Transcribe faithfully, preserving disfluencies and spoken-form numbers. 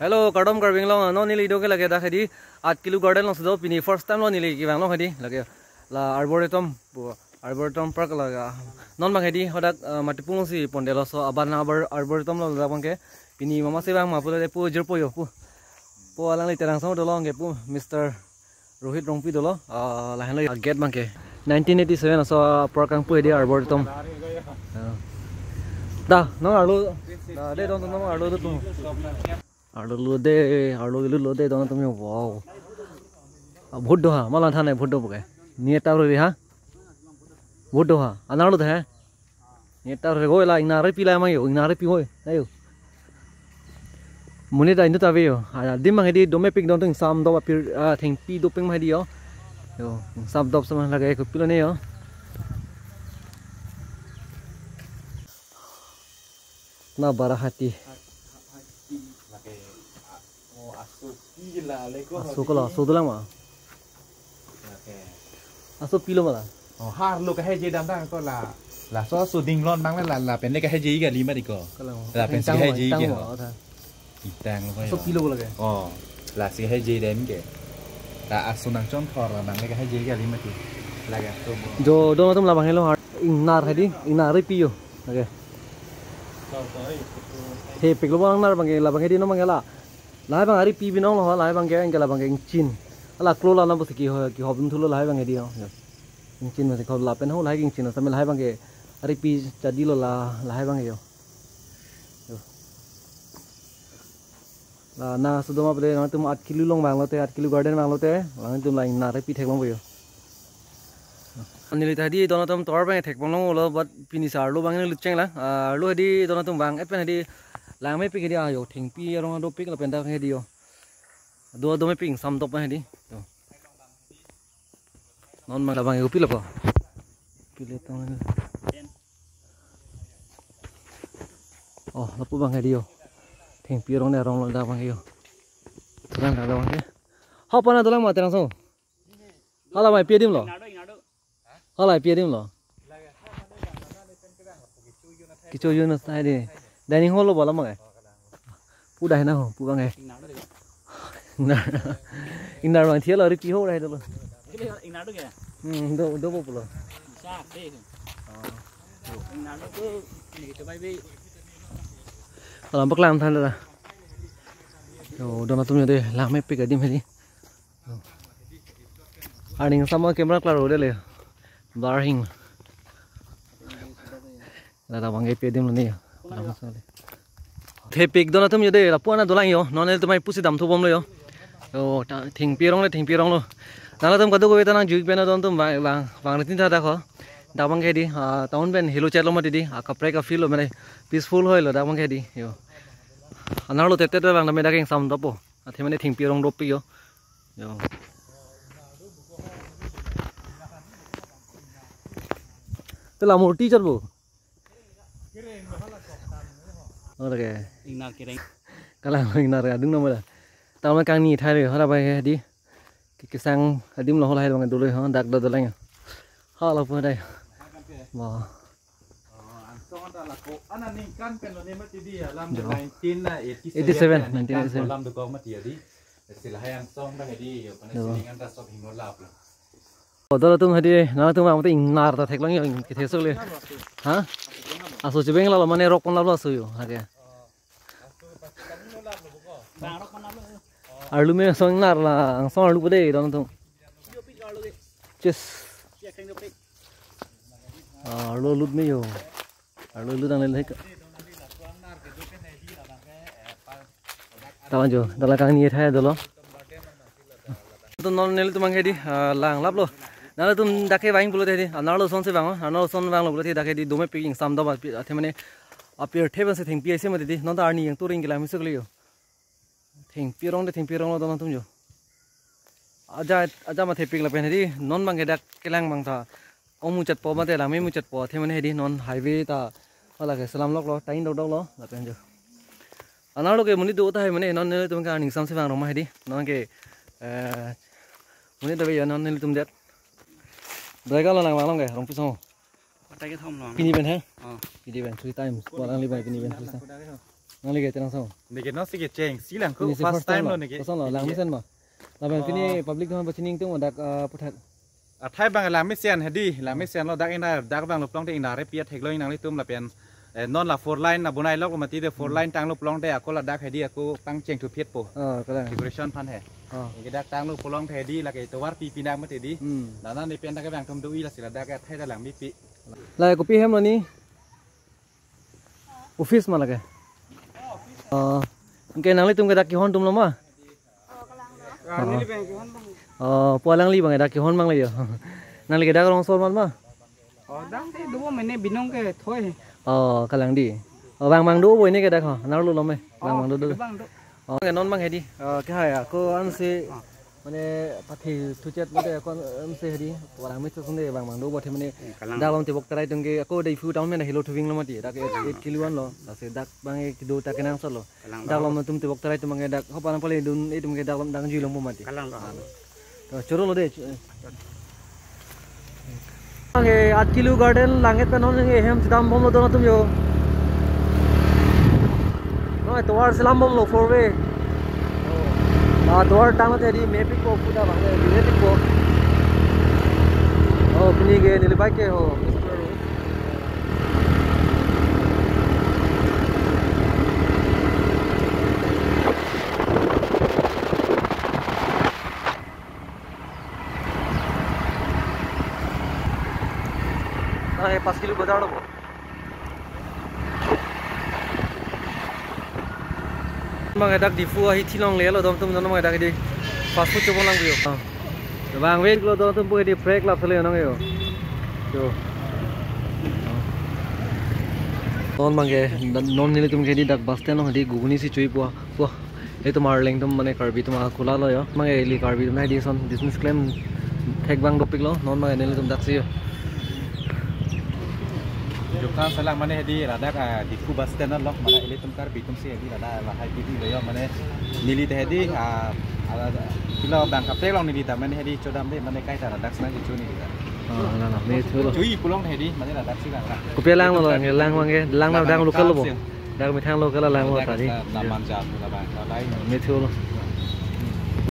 Hello, kardom Karbi Anglong, non neli do ke lake dak hedi, Art Kilo Garden along si do, pini first time lo neli kevang long hedi, lake la Arboretum, pu, Arboretum Park lake, non abang hedi, hadak, eh, Matipung si pondetlo, laso aban Arbor-, Arboretum lo dak abang ke, pini mama si vang ma pulote pu jirpo yo, pu, pu alangli Terang Song dolo ke pu, Mister Rohit Rongpi dolo, ah, lahenlo gate abang ke. Nineteen eighty-seven aso, ah, park kangpu hedi Arboretum. Ah. Da, non arlo, da, de don non arlo do tum. Arlo lo de, arlo lo de don tum yo, wow. Ah, bhut do ha, malang thanai bhut do buke. Ni ta ro ri ha. Bhut do ha, anar lo de ha. Ni ta ro la ingnar pi la mang yo, ingnar pi hoi. Ayo. Monit ta inut ave yo. Ah, adim abang hedi domepik don tum ingsamdop apir, ah, thengpi dopik abang hedi yo. Yo, ingsamdop sama lake kopilo ne yo. Na bara hati. Aso ko la, aso dolang ma. Aso pilo ma la. Oh, arlo kahai je dam dang ko la. Laso aso ding lon abang la, lapen le kahai je kali ma di ko. Kalang. Lapen si kahai je ke. Tang ma, tang. Itang lo. Aso pilo lake. Oh, lasi kahai je dam ke. La aso nangchon thor la abang le kahai je kali ma di. Lake aso mo. Jo, don atum labang helo har. Ingnar hedi, ingnar pi yo. Okay. Thepiklo abang nar abang ke, labang hedi non abang ke la. Lahai abang ari pi binong lo, lahai abang ke, anke labang ke ingchin. Ala klo la na bosi kehoi, kehop dun thulo lahai abang ke di yo. Ingchin masi kehop lapen ho lahai ingchin, sambil lahai abang ke ari pi chadi lo la, lahai abang ke yo. Yo. La na sudoma pede nangtum Art Kilo along vanglote, Art Kilo Garden vanglote, nangtum la ingnar pi theklong yo. Neli ta hedi don atum tovar abang thekponlonglo, but pini si arlo abang neli cheng la. Ah, arlo hedi don atum vang-et pen hedi langmepik hedi ayo, thengpi arong dopik lapen dak hedi yo. Do domepik ingsamdop abang hedi. Yo. Non abang labang yo pilo ko. Pilo tong. Oh, lapu abang hedi yo. Thengpi arong ne arong lo dak abang yo. Terang dak abang ke. Hau pana dolang ma Terang Song. Hala mai pi adim lo. Hala pi adim lo. Kecho yo na sai de. Dining hall lo bola ma ke. Pu dai na ho, pu abang ke. Ingnar. Ingnar abang thielo ari pi ho dai dolo. Ingnar do ke? Hmm, do, do po pulo. Sa, de. Ingnar do ko, ini kita bai bai. Alam paklang than da. Yo, don atum yo de, langmepik adim hedi. Arning sama camera klaro dele. Blur hing. Lada abang ke pi adim lo ne yo. Thepik don atum yo de, lapu ana dolang yo. Non nelitum mai pusi damthu bomlo yo. Yo, ta, thengpi arong le, thengpi arong lo. Nangtum kadokave ta nangjui pen don atum vang, vang, vangri tin tha dak ho. Dak abang ke di, ah, town pen helo chet lo mati di, ah, kaprek ka feel lo mane peaceful hoi lo dak abang ke di. Yo. Anar lo tete vang dame dak ingsamdop po. Athe mane thengpi arong dopik yo. Yo. Te la murti chot bo. Oh, lake. Ingnar kereng. Kalang ingnar adim na mala. Tama kangni thai re, hara bai di. Ke-, kesang adim lo hola hai bang dolo ho, dak do dolang. Hala po dai. Wah. Oh, angsong ta lako. Ana ningkan pen lo ne mati di alam. Jo. Nineteen na eighty seven. Eighty seven, aningkan nineteen eighty seven. Alam dokok mati ya di. Sila hai angsong ta di yo, pada. Jo. Silingan ta sob hingor lap lo. Bodol atum hadi, nangtum amat ingnar ta theklong yo, kethe sok le. Ha? Aso chibeng lalo mane rok pon lalo aso yo, hake. Arlo me angsong ingnar la, angsong arlo pede don atum. Ches. Ah, arlo lut me yo. Arlo lut ang le lek. Tawan jo, dala kangni thai dolo. To non nelitum abang ke di, ah, lang lap lo. Nangtum dak ke vang pulote di, ah, arlo ason si vang, ah, arlo ason vanglo pulote dak ke di domepik ingsamdop api, athe mane apirthe pensi thengpi ase mati di, non ta arni yang turing kilam isuk le yo. Thengpi arong de thengpi arong lo don atum jo. Aja, aja ma thepik lapen hedi, non abang ke dak kelang abang ta. Ong muchot po mate lang me muchot po, athe mane hedi non highway ta. Hala ke selam lok lo, tain dok dok lo, lapen jo. Anar lo ke monit do ta hai mane, non nelitum ke arning sam si vang rong ma hedi, non ke, eh, monit do ve yo non nelitum det. Doi ka lo nang vang long ke, Rongpi Song. Atai kethom lo. Pini pen he? Oh. Pini pen three times. Ko lang li bai pini pen three times. Kodak ke ho. Nangli ke tenang sang. Neke non si kecheng, si lang ko. Ini si first time lo neke. Kosonlo, langmesen ma? Lapen pini public atum pachiningtung dak, eh, puthot. Athai abang langmesen hedi, langmesen lo, dak ingnar, dak abang lo pulote ingnar-e pi athek lo nanglitum lapen, eh, non la four lane abonai lok lo mati de, four lane tanglo pulote ako ladak hedi ako pangcheng thuphet po. Oh, kalang. Decoration aphan he. Oh. Neke dak tanglo pulote hedi lake tovar pi pinang mati di. Hmm. Nana ne pen dak abang atum do-i lasi ladak athai ta langmepi. La kopi hem lo ni? Office ma lake. Oh, anke nanglitum ke dak kehon atum lo ma? Oh, pu alangli abang ke dak kehon abang le yo. Nangli ke dak rong sol mat ma? Oh, dak te do mene binong ke thoi. Oh, kalang di. Oh, bang bang do bo ini ke dak ho. Nar lo lo me. Bang bang do do. Bang do. Oh, non abang hedi. Oh, ke hai ako ansi mane pathi thuchet mate ako ansi hedi. Pu alangmesen sunde bang bang do bo the mane. Kalang. Dak lom tebok tarai atum ke ako dei fu town mane helo thuving lo mati. Dak eight kilo an lo. Lasi dak abang ke do ta kenangsot lo. Kalang. Dak lom atum tebok tarai atum abang ke dak hopa nang pale dun itum ke dak lom dak jui lom po mati. Kalang lo. To choro lo de. Abang ke Art Kelu Garden langit pen non ke hem chedam bomlo don atum yo. No, tovar si lam bomlo four way. Ah, tovar tang te di mepik po puta abang ke mepik po. Oh, pini ke neli bike ke ho. Ah, eh, pas kilo bazar lo bo. Abang ke dak Diphu ahi thilong le lo don atum, non abang ke dak di fast food chobon lang yo. Ah. Bang wait lo don atum pu di break lap sele nang yo. Yo. Non abang ke, non nelitum ke di dak bus stand lo di ghuguni si chui po. Wah, itum Arleng atum mane Karbi atum akula lo yo. Abang ke ili Karbi atum nai di son business klem thek abang dopik lo. Non abang ke nelitum dak si yo. Dukan selang mane hedi ladak, ah, Diphu bus stand lo mane ilitum Karbi atum si hedi ladak lahai hedi lo yo mane neli te hedi, ah, ala kilo abang kaprek long neli ta mane hedi chodam de mane kaita ladak senang ichu neli ta. Oh, la la, me thu lo. Chui pulote hedi mane ladak si lang la. Kopi lang lo, lang abang ke, lang abang dak local lo bo. Dak methang local lang lo tadi. Laman jam labang kalai. Me thu lo.